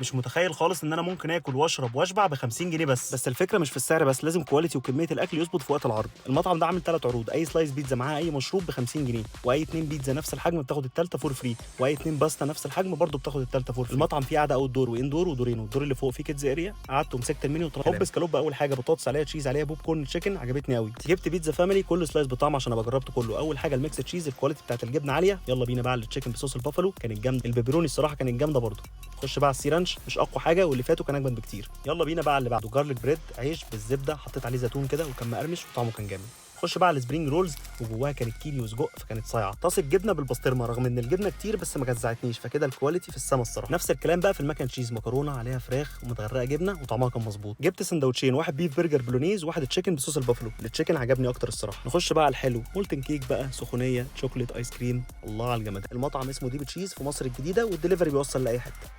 مش متخيل خالص ان انا ممكن اكل واشرب واشبع ب 50 جنيه بس. بس الفكرة مش في السعر بس، لازم quality وكمية الاكل يظبط في وقت العرض. المطعم ده عامل 3 عروض: اي slice بيتزا معاها اي مشروب ب 50 جنيه، واي 2 بيتزا نفس الحجم بتاخد الثالثة for free، واي 2 باستا نفس الحجم برضه بتاخد الثالثة for free. المطعم فيه قعدة outdoor و indoor ودورين، والدور اللي فوق فيه kids area. قعدت ومسكت المنيو وطلبت هوب سكالوب. اول حاجة بطاطس عليها cheese عليها popcorn chicken، عجبتني قوي. جبت بيتزا family كل slice بطعم عشان ابقى جربت كله. اول حاجة ال mix cheese، ال quality بتاعت الجبنة عاليه. يلا بينا بقى على ال chicken بصوص البافالو، كانت جامده. البيبروني الصراحة كانت جامدة برضه. خش بقى على ال sea ranch، مش اقوى حاجه، واللي فاتوا كان اجمد بكتير. يلا بينا بقى على اللي بعده، garlic bread، عيش بالزبده حطيت عليه زيتون كده وكان مقرمش وطعمه كان جامد. خش بقى على ال spring rolls، وجواها كانت كيري وسجق فكانت صايعه. طاسه جبنه بالبسطرمه، رغم ان الجبنة كتير بس ما جزعتنيش، فكده ال quality في السما الصراحه. نفس الكلام بقى في ال mac and cheese، مكرونه عليها فراخ ومتغرقه جبنه وطعمها كان مظبوط. جبت سندوتشين، واحد beef burger bolognese وواحد chicken بصوص البافلو. ال chicken عجبني اكتر الصراحه. نخش بقى على الحلو، molten cake بقى، سخونيه، chocolate، ice cream، الله على الجمال. المطعم اسمه Deep Cheese في مصر الجديده، والدليفري بيوصل لاي حته.